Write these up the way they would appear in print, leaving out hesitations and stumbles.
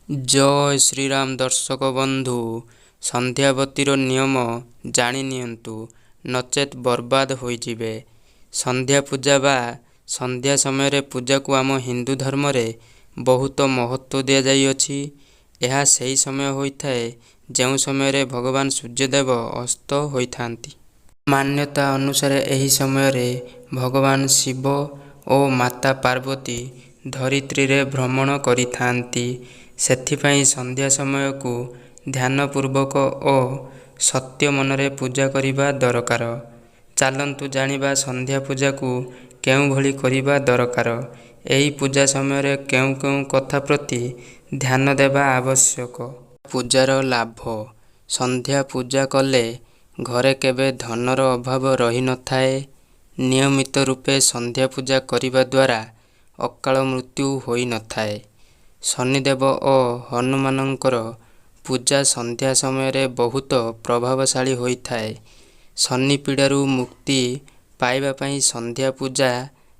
ଜୟ ଶ୍ରୀରାମ ଦର୍ଶକ ବନ୍ଧୁ, ସନ୍ଧ୍ୟାବତୀର ନିୟମ ଜାଣି ନିଅନ୍ତୁ, ନଚେତ ବର୍ବାଦ ହୋଇଯିବେ। ସନ୍ଧ୍ୟା ପୂଜା ବା ସନ୍ଧ୍ୟା ସମୟରେ ପୂଜାକୁ ଆମ ହିନ୍ଦୁ ଧର୍ମରେ ବହୁତ ମହତ୍ତ୍ଵ ଦିଆଯାଇଅଛି। ଏହା ସେହି ସମୟ ହୋଇଥାଏ ଯେଉଁ ସମୟରେ ଭଗବାନ ସୂର୍ଯ୍ୟଦେବ ଅସ୍ତ ହୋଇଥାନ୍ତି। ମାନ୍ୟତା ଅନୁସାରେ ଏହି ସମୟରେ ଭଗବାନ ଶିବ ଓ ମାତା ପାର୍ବତୀ ଧରିତ୍ରୀରେ ଭ୍ରମଣ କରିଥାନ୍ତି। ସେଥିପାଇଁ ସନ୍ଧ୍ୟା ସମୟକୁ ଧ୍ୟାନ ପୂର୍ବକ ଓ ସତ୍ୟ ମନରେ ପୂଜା କରିବା ଦରକାର। ଚାଲନ୍ତୁ ଜାଣିବା ସନ୍ଧ୍ୟା ପୂଜାକୁ କେଉଁ ଭଳି କରିବା ଦରକାର। ଏହି ପୂଜା ସମୟରେ କେଉଁ କେଉଁ କଥା ପ୍ରତି ଧ୍ୟାନ ଦେବା ଆବଶ୍ୟକ। ପୂଜାର ଲାଭ। ସନ୍ଧ୍ୟା ପୂଜା କଲେ ଘରେ କେବେ ଧନର ଅଭାବ ରହିନଥାଏ। ନିୟମିତ ରୂପେ ସନ୍ଧ୍ୟା ପୂଜା କରିବା ଦ୍ଵାରା ଅକାଳ ମୃତ୍ୟୁ ହୋଇନଥାଏ। ଶନିଦେବ ଓ ହନୁମାନଙ୍କର ପୂଜା ସନ୍ଧ୍ୟା ସମୟରେ ବହୁତ ପ୍ରଭାବଶାଳୀ ହୋଇଥାଏ। ଶନି ପୀଡ଼ାରୁ ମୁକ୍ତି ପାଇବା ପାଇଁ ସନ୍ଧ୍ୟା ପୂଜା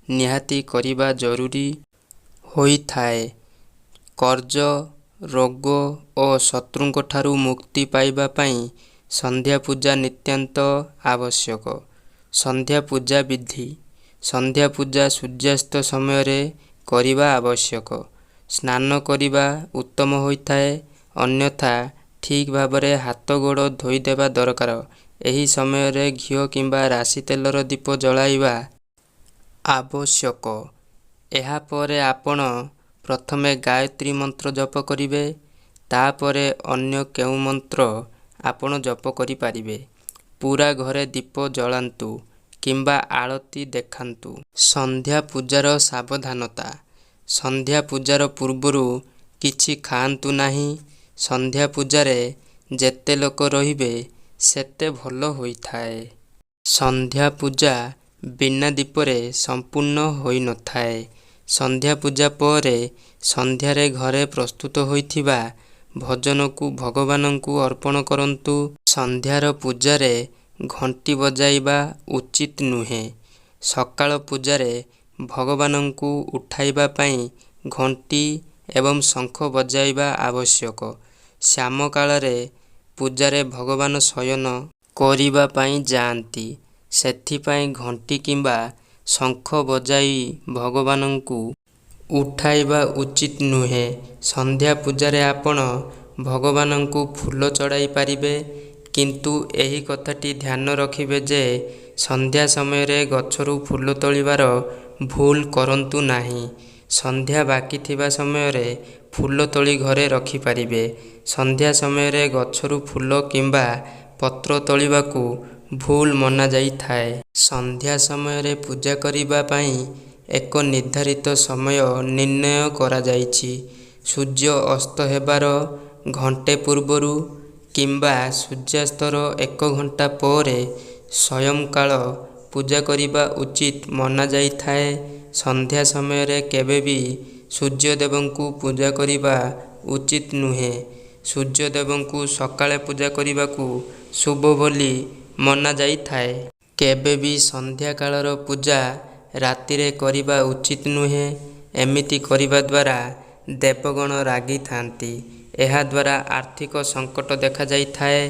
ନିହାତି କରିବା ଜରୁରୀ ହୋଇଥାଏ। କର୍ଜ, ରୋଗ ଓ ଶତ୍ରୁଙ୍କ ଠାରୁ ମୁକ୍ତି ପାଇବା ପାଇଁ ସନ୍ଧ୍ୟା ପୂଜା ନିତ୍ୟାନ୍ତ ଆବଶ୍ୟକ। ସନ୍ଧ୍ୟା ପୂଜା ବିଧି। ସନ୍ଧ୍ୟା ପୂଜା ସୂର୍ଯ୍ୟାସ୍ତ ସମୟରେ କରିବା ଆବଶ୍ୟକ। ସ୍ନାନ କରିବା ଉତ୍ତମ ହୋଇଥାଏ, ଅନ୍ୟଥା ଠିକ ଭାବରେ ହାତ ଗୋଡ଼ ଧୋଇଦେବା ଦରକାର। ଏହି ସମୟରେ ଘିଅ କିମ୍ବା ରାଶି ତେଲର ଦୀପ ଜଳାଇବା ଆବଶ୍ୟକ। ଏହା ପରେ ଆପଣ ପ୍ରଥମେ ଗାୟତ୍ରୀ ମନ୍ତ୍ର ଜପ କରିବେ, ତାପରେ ଅନ୍ୟ କେଉଁ ମନ୍ତ୍ର ଆପଣ ଜପ କରିପାରିବେ। ପୂରା ଘରେ ଦୀପ ଜଳାନ୍ତୁ କିମ୍ବା ଆଳତି ଦେଖାନ୍ତୁ। ସନ୍ଧ୍ୟା ପୂଜାର ସାବଧାନତା। ସନ୍ଧ୍ୟା ପୂଜାର ପୂର୍ବରୁ କିଛି ଖାଆନ୍ତୁ ନାହିଁ। ସନ୍ଧ୍ୟା ପୂଜାରେ ଯେତେ ଲୋକ ରହିବେ ସେତେ ଭଲ ହୋଇଥାଏ। ସନ୍ଧ୍ୟା ପୂଜା ବିନା ଦୀପରେ ସମ୍ପୂର୍ଣ୍ଣ ହୋଇନଥାଏ। ସନ୍ଧ୍ୟା ପୂଜା ପରେ ସନ୍ଧ୍ୟାରେ ଘରେ ପ୍ରସ୍ତୁତ ହୋଇଥିବା ଭୋଜନକୁ ଭଗବାନଙ୍କୁ ଅର୍ପଣ କରନ୍ତୁ। ସନ୍ଧ୍ୟାର ପୂଜାରେ ଘଣ୍ଟି ବଜାଇବା ଉଚିତ ନୁହେଁ। ସକାଳ ପୂଜାରେ ଭଗବାନଙ୍କୁ ଉଠାଇବା ପାଇଁ ଘଣ୍ଟି ଏବଂ ଶଙ୍ଖ ବଜାଇବା ଆବଶ୍ୟକ। ଶ୍ୟାମକାଳରେ ପୂଜାରେ ଭଗବାନ ଶୟନ କରିବା ପାଇଁ ଯାଆନ୍ତି, ସେଥିପାଇଁ ଘଣ୍ଟି କିମ୍ବା ଶଙ୍ଖ ବଜାଇ ଭଗବାନଙ୍କୁ ଉଠାଇବା ଉଚିତ ନୁହେଁ। ସନ୍ଧ୍ୟା ପୂଜାରେ ଆପଣ ଭଗବାନଙ୍କୁ ଫୁଲ ଚଢାଇ ପାରିବେ, କିନ୍ତୁ ଏହି କଥାଟି ଧ୍ୟାନ ରଖିବେ ଯେ ସନ୍ଧ୍ୟା ସମୟରେ ଗଛରୁ ଫୁଲ ତୋଳିବାର ଭୁଲ କରନ୍ତୁ ନାହିଁ। ସନ୍ଧ୍ୟା ବାକି ଥିବା ସମୟରେ ଫୁଲ ତୋଳି ଘରେ ରଖିପାରିବେ। ସନ୍ଧ୍ୟା ସମୟରେ ଗଛରୁ ଫୁଲ କିମ୍ବା ପତ୍ର ତୋଳିବାକୁ ଭୁଲ ମନାଯାଇଥାଏ। ସନ୍ଧ୍ୟା ସମୟରେ ପୂଜା କରିବା ପାଇଁ ଏକ ନିର୍ଦ୍ଧାରିତ ସମୟ ନିର୍ଣ୍ଣୟ କରାଯାଇଛି। ସୂର୍ଯ୍ୟ ଅସ୍ତ ହେବାର ଘଣ୍ଟେ ପୂର୍ବରୁ କିମ୍ବା ସୂର୍ଯ୍ୟାସ୍ତର ଏକ ଘଣ୍ଟା ପରେ ସୟଂକାଳ ପୂଜା କରିବା ଉଚିତ ମନାଯାଇଥାଏ। ସନ୍ଧ୍ୟା ସମୟରେ କେବେବି ସୂର୍ଯ୍ୟଦେବଙ୍କୁ ପୂଜା କରିବା ଉଚିତ ନୁହେଁ। ସୂର୍ଯ୍ୟଦେବଙ୍କୁ ସକାଳେ ପୂଜା କରିବାକୁ ଶୁଭ ବୋଲି ମନାଯାଇଥାଏ। କେବେବି ସନ୍ଧ୍ୟା କାଳର ପୂଜା ରାତିରେ କରିବା ଉଚିତ ନୁହେଁ। ଏମିତି କରିବା ଦ୍ଵାରା ଦେବଗଣ ରାଗିଥାନ୍ତି। ଏହା ଦ୍ଵାରା ଆର୍ଥିକ ସଙ୍କଟ ଦେଖାଯାଇଥାଏ।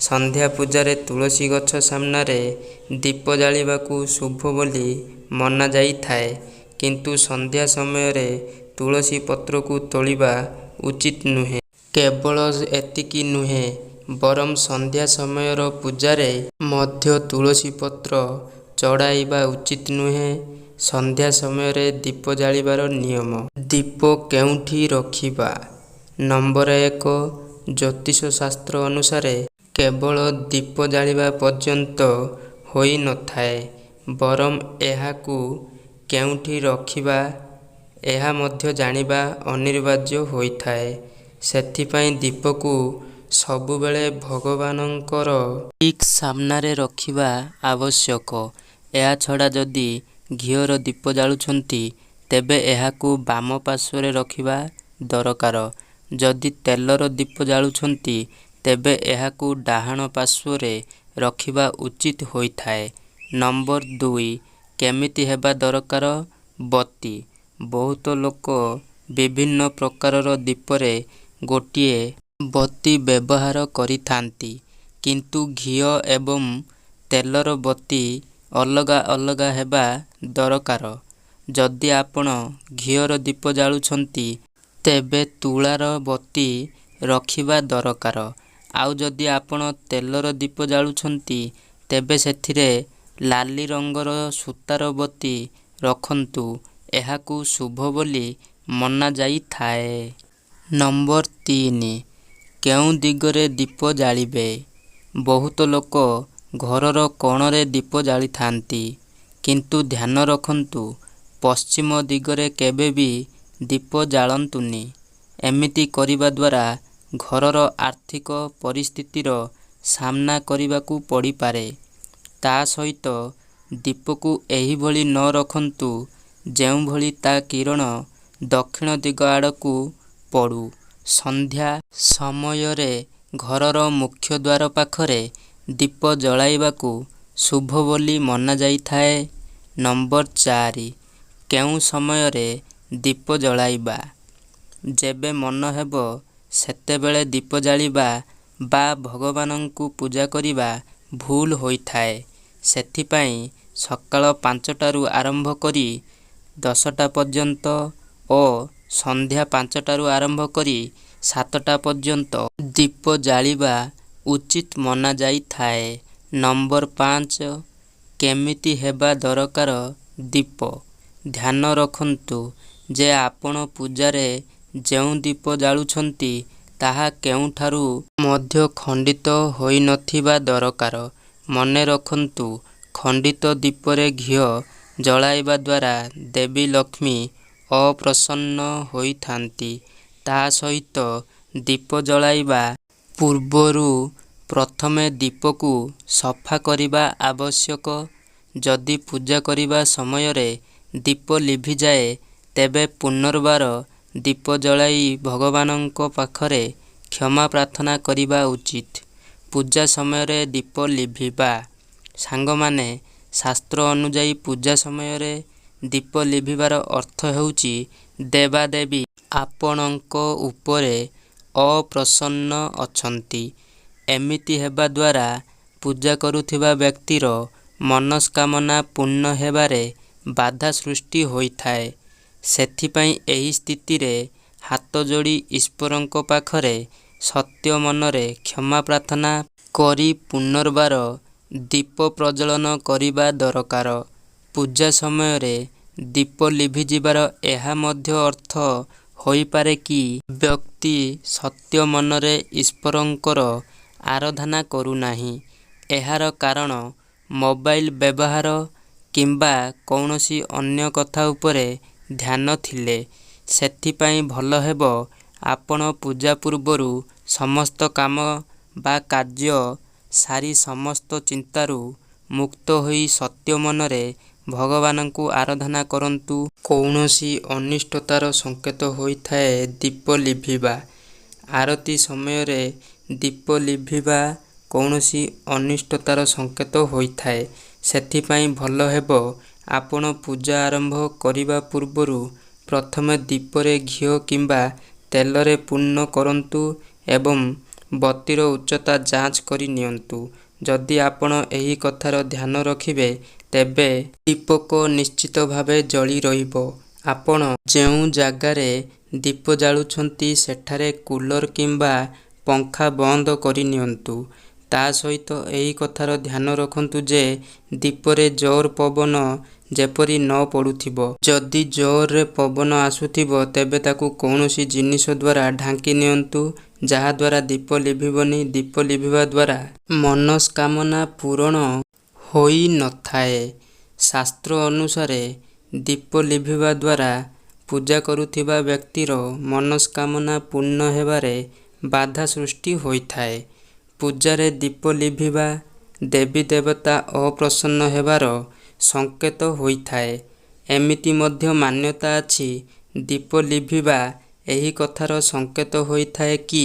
ସନ୍ଧ୍ୟା ପୂଜାରେ ତୁଳସୀ ଗଛ ସାମ୍ନାରେ ଦୀପ ଜାଳିବାକୁ ଶୁଭ ବୋଲି ମନାଯାଇଥାଏ। କିନ୍ତୁ ସନ୍ଧ୍ୟା ସମୟରେ ତୁଳସୀ ପତ୍ରକୁ ତୋଳିବା ଉଚିତ ନୁହେଁ। କେବଳ ଏତିକି ନୁହେଁ ବରଂ ସନ୍ଧ୍ୟା ସମୟର ପୂଜାରେ ମଧ୍ୟ ତୁଳସୀ ପତ୍ର ଚଢାଇବା ଉଚିତ ନୁହେଁ। ସନ୍ଧ୍ୟା ସମୟରେ ଦୀପ ଜାଳିବାର ନିୟମ। ଦୀପ କେଉଁଠି ରଖିବା। ନମ୍ବର ଏକ ଜ୍ୟୋତିଷ ଶାସ୍ତ୍ର ଅନୁସାରେ କେବଳ ଦୀପ ଜାଳିବା ପର୍ଯ୍ୟନ୍ତ ହୋଇନଥାଏ, ବରଂ ଏହାକୁ କେଉଁଠି ରଖିବା ଏହା ମଧ୍ୟ ଜାଣିବା ଅନିବାର୍ଯ୍ୟ ହୋଇଥାଏ। ସେଥିପାଇଁ ଦୀପକୁ ସବୁବେଳେ ଭଗବାନଙ୍କର ଠିକ ସାମ୍ନାରେ ରଖିବା ଆବଶ୍ୟକ। ଏହାଛଡା ଯଦି ଘିଅର ଦୀପ ଜାଳୁଛନ୍ତି ତେବେ ଏହାକୁ ବାମ ପାର୍ଶ୍ୱରେ ରଖିବା ଦରକାର। ଯଦି ତେଲର ଦୀପ ଜାଳୁଛନ୍ତି ତେବେ ଏହାକୁ ଡାହାଣ ପାର୍ଶ୍ୱରେ ରଖିବା ଉଚିତ ହୋଇଥାଏ। ନମ୍ବର ଦୁଇ କେମିତି ହେବା ଦରକାର ବତୀ। ବହୁତ ଲୋକ ବିଭିନ୍ନ ପ୍ରକାରର ଦୀପରେ ଗୋଟିଏ ବତୀ ବ୍ୟବହାର କରିଥାନ୍ତି। କିନ୍ତୁ ଘିଅ ଏବଂ ତେଲର ବତୀ ଅଲଗା ଅଲଗା ହେବା ଦରକାର। ଯଦି ଆପଣ ଘିଅର ଦୀପ ଜାଳୁଛନ୍ତି ତେବେ ତୁଳାର ବତୀ ରଖିବା ଦରକାର। ଆଉ ଯଦି ଆପଣ ତେଲର ଦୀପ ଜାଳୁଛନ୍ତି ତେବେ ସେଥିରେ ଲାଲି ରଙ୍ଗର ସୂତାର ବତୀ ରଖନ୍ତୁ ଏହାକୁ ଶୁଭ ବୋଲି ମନାଯାଇଥାଏ। ନମ୍ବର 3 କେଉଁ ଦିଗରେ ଦୀପ ଜାଳିବେ? ବହୁତ ଲୋକ ଘରର କୋଣରେ ଦୀପ ଜାଳିଥାନ୍ତି। କିନ୍ତୁ ଧ୍ୟାନ ରଖନ୍ତୁ ପଶ୍ଚିମ ଦିଗରେ କେବେବି ଦୀପ ଜାଳନ୍ତୁନି। ଏମିତି କରିବା ଦ୍ୱାରା ଘରର ଆର୍ଥିକ ପରିସ୍ଥିତିର ସାମ୍ନା କରିବାକୁ ପଡିପାରେ। ତା ସହିତ ଦୀପକୁ ଏହିଭଳି ନ ରଖନ୍ତୁ ଯେଉଁଭଳି ତା କିରଣ ଦକ୍ଷିଣ ଦିଗ ଆଡକୁ ପଡୁ। ସନ୍ଧ୍ୟା ସମୟରେ ଘରର ମୁଖ୍ୟ ଦ୍ୱାର ପାଖରେ ଦୀପ ଜଳାଇବାକୁ ଶୁଭ ବୋଲି ମନାଯାଇଥାଏ। ନମ୍ବର 4 କେଉଁ ସମୟରେ ଦୀପ ଜଳାଇବା? ଯେବେ ମନ ହେବ ସେତେବେଳେ ଦୀପ ଜାଳିବା ବା ଭଗବାନଙ୍କୁ ପୂଜା କରିବା ଭୁଲ ହୋଇଥାଏ। ସେଥିପାଇଁ ସକାଳ 5ଟାରୁ ଆରମ୍ଭ କରି 10ଟା ପର୍ଯ୍ୟନ୍ତ ଓ ସନ୍ଧ୍ୟା 5ଟାରୁ ଆରମ୍ଭ କରି 7ଟା ପର୍ଯ୍ୟନ୍ତ ଦୀପ ଜାଳିବା ଉଚିତ ମନାଯାଇଥାଏ। ନମ୍ବର 5 କେମିତି ହେବା ଦରକାର ଦୀପ? ଧ୍ୟାନ ରଖନ୍ତୁ ଯେ ଆପଣ ପୂଜାରେ ଯେଉଁ ଦୀପ ଜାଳୁଛନ୍ତି ତାହା କେଉଁଠାରୁ ମଧ୍ୟ ଖଣ୍ଡିତ ହୋଇନଥିବା ଦରକାର। ମନେ ରଖନ୍ତୁ ଖଣ୍ଡିତ ଦୀପରେ ଘିଅ ଜଳାଇବା ଦ୍ୱାରା ଦେବୀ ଲକ୍ଷ୍ମୀ ଅପ୍ରସନ୍ନ ହୋଇଥାନ୍ତି। ତା ସହିତ ଦୀପ ଜଳାଇବା ପୂର୍ବରୁ ପ୍ରଥମେ ଦୀପକୁ ସଫା କରିବା ଆବଶ୍ୟକ। ଯଦି ପୂଜା କରିବା ସମୟରେ ଦୀପ ଲିଭିଯାଏ ତେବେ ପୁନର୍ବାର ଦୀପ ଜଳାଇ ଭଗବାନଙ୍କ ପାଖରେ କ୍ଷମା ପ୍ରାର୍ଥନା କରିବା ଉଚିତ। ପୂଜା ସମୟରେ ଦୀପ ଲିଭିବା। ସାଙ୍ଗମାନେ ଶାସ୍ତ୍ର ଅନୁଯାୟୀ ପୂଜା ସମୟରେ ଦୀପ ଲିଭିବାର ଅର୍ଥ ହେଉଛି ଦେବାଦେବୀ ଆପଣଙ୍କ ଉପରେ ଅପ୍ରସନ୍ନ ଅଛନ୍ତି। ଏମିତି ହେବା ଦ୍ୱାରା ପୂଜା କରୁଥିବା ବ୍ୟକ୍ତିର ମନସ୍କାମନା ପୂର୍ଣ୍ଣ ହେବାରେ ବାଧା ସୃଷ୍ଟି ହୋଇଥାଏ। ସେଥିପାଇଁ ଏହି ସ୍ଥିତିରେ ହାତ ଯୋଡ଼ି ଈଶ୍ୱରଙ୍କ ପାଖରେ ସତ୍ୟ ମନରେ କ୍ଷମା ପ୍ରାର୍ଥନା କରି ପୁନର୍ବାର ଦୀପ ପ୍ରଜ୍ୱଳନ କରିବା ଦରକାର। ପୂଜା ସମୟରେ ଦୀପ ଲିଭିଯିବାର ଏହା ମଧ୍ୟ ଅର୍ଥ ହୋଇପାରେ କି ବ୍ୟକ୍ତି ସତ୍ୟ ମନରେ ଈଶ୍ୱରଙ୍କର ଆରାଧନା କରୁନାହିଁ। ଏହାର କାରଣ ମୋବାଇଲ ବ୍ୟବହାର କିମ୍ବା କୌଣସି ଅନ୍ୟ କଥା ଉପରେ ଧ୍ୟାନ ଥିଲେ। ସେଥିପାଇଁ ଭଲ ହେବ ଆପଣ ପୂଜା ପୂର୍ବରୁ ସମସ୍ତ କାମ ବା କାର୍ଯ୍ୟ ସାରି ସମସ୍ତ ଚିନ୍ତାରୁ ମୁକ୍ତ ହୋଇ ସତ୍ୟ ମନରେ ଭଗବାନଙ୍କୁ ଆରାଧନା କରନ୍ତୁ। କୌଣସି ଅନିଷ୍ଟତାର ସଂକେତ ହୋଇଥାଏ ଦୀପ ଲିଭିବା। ଆରତି ସମୟରେ ଦୀପ ଲିଭିବା କୌଣସି ଅନିଷ୍ଟତାର ସଂକେତ ହୋଇଥାଏ। ସେଥିପାଇଁ ଭଲ ହେବ ଆପଣ ପୂଜା ଆରମ୍ଭ କରିବା ପୂର୍ବରୁ ପ୍ରଥମେ ଦୀପରେ ଘିଅ କିମ୍ବା ତେଲରେ ପୂର୍ଣ୍ଣ କରନ୍ତୁ ଏବଂ ବତୀର ଉଚ୍ଚତା ଯାଞ୍ଚ କରି ନିଅନ୍ତୁ। ଯଦି ଆପଣ ଏହି କଥାର ଧ୍ୟାନ ରଖିବେ ତେବେ ଦୀପକ ନିଶ୍ଚିତ ଭାବେ ଜଳି ରହିବ। ଆପଣ ଯେଉଁ ଜାଗାରେ ଦୀପ ଜାଳୁଛନ୍ତି ସେଠାରେ କୁଲର କିମ୍ବା ପଙ୍ଖା ବନ୍ଦ କରିନିଅନ୍ତୁ। ତା ସହିତ ଏହି କଥାର ଧ୍ୟାନ ରଖନ୍ତୁ ଯେ ଦୀପରେ ଜୋର ପବନ ଯେପରି ନ ପଡୁଥିବ। ଯଦି ଜୋରରେ ପବନ ଆସୁଥିବ ତେବେ ତାକୁ କୌଣସି ଜିନିଷ ଦ୍ୱାରା ଢାଙ୍କି ନିଅନ୍ତୁ ଯାହା ଦ୍ୱାରା ଦୀପ ଲିଭିବନି। ଦୀପ ଲିଭିବା ଦ୍ୱାରା ମନସ୍କାମନା ପୂରଣ ହୋଇନଥାଏ। ଶାସ୍ତ୍ର ଅନୁସାରେ ଦୀପ ଲିଭିବା ଦ୍ୱାରା ପୂଜା କରୁଥିବା ବ୍ୟକ୍ତିର ମନସ୍କାମନା ପୂର୍ଣ୍ଣ ହେବାରେ ବାଧା ସୃଷ୍ଟି ହୋଇଥାଏ। ପୂଜାରେ ଦୀପ ଲିଭିବା ଦେବୀ-ଦେବତା ଅପ୍ରସନ୍ନ ହେବାର ସଂକେତ ହୋଇଥାଏ। ଏମିତି ମଧ୍ୟ ମାନ୍ୟତା ଅଛି ଦୀପ ଲିଭିବା ଏହି କଥାର ସଂକେତ ହୋଇଥାଏ କି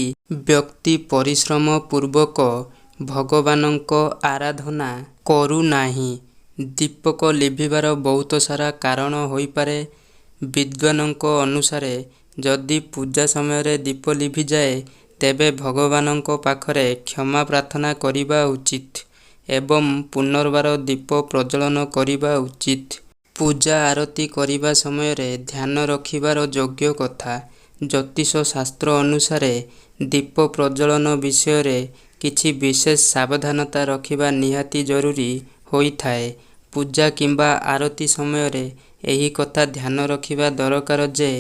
ବ୍ୟକ୍ତି ପରିଶ୍ରମ ପୂର୍ବକ ଭଗବାନଙ୍କ ଆରାଧନା କରୁନାହିଁ। ଦୀପକ ଲିଭିବାର ବହୁତ ସାରା କାରଣ ହୋଇପାରେ। ବିଦ୍ୱାନଙ୍କ ଅନୁସାରେ ଯଦି ପୂଜା ସମୟରେ ଦୀପ ଲିଭିଯାଏ ତେବେ ଭଗବାନଙ୍କ ପାଖରେ କ୍ଷମା ପ୍ରାର୍ଥନା କରିବା ଉଚିତ ଏବଂ ପୁନର୍ବାର ଦୀପ ପ୍ରଜ୍ଵଳନ କରିବା ଉଚିତ। ପୂଜା ଆରତି କରିବା ସମୟରେ ଧ୍ୟାନ ରଖିବାର ଯୋଗ୍ୟ କଥା। ଜ୍ୟୋତିଷ ଶାସ୍ତ୍ର ଅନୁସାରେ ଦୀପ ପ୍ରଜ୍ଵଳନ ବିଷୟରେ କିଛି ବିଶେଷ ସାବଧାନତା ରଖିବା ନିହାତି ଜରୁରୀ ହୋଇଥାଏ। ପୂଜା କିମ୍ବା ଆରତି ସମୟରେ ଏହି କଥା ଧ୍ୟାନ ରଖିବା ଦରକାର ଯେ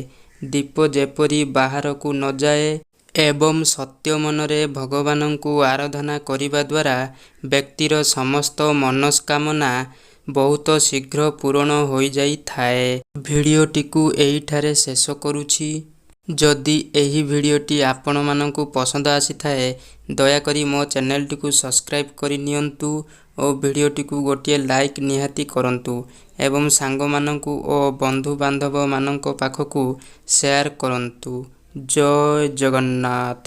ଦୀପ ଯେପରି ବାହାରକୁ ନଯାଏ। ଏବଂ ସତ୍ୟ ମନରେ ଭଗବାନଙ୍କୁ ଆରାଧନା କରିବା ଦ୍ଵାରା ବ୍ୟକ୍ତିର ସମସ୍ତ ମନସ୍କାମନା ବହୁତ ଶୀଘ୍ର ପୂରଣ ହୋଇଯାଇଥାଏ। ଭିଡିଓଟିକୁ ଏହିଠାରେ ଶେଷ କରୁଛି। ଯଦି ଏହି ଭିଡିଓଟି ଆପଣମାନଙ୍କୁ ପସନ୍ଦ ଆସିଥାଏ ଦୟାକରି ମୋ ଚ୍ୟାନେଲଟିକୁ ସବସ୍କ୍ରାଇବ କରିନିଅନ୍ତୁ ଓ ଭିଡିଓଟିକୁ ଗୋଟିଏ ଲାଇକ ନିହାତି କରନ୍ତୁ ଏବଂ ସାଙ୍ଗମାନଙ୍କୁ ଓ ବନ୍ଧୁବାନ୍ଧବମାନଙ୍କ ପାଖକୁ ସେୟାର କରନ୍ତୁ। ଜୟ ଜଗନ୍ନାଥ।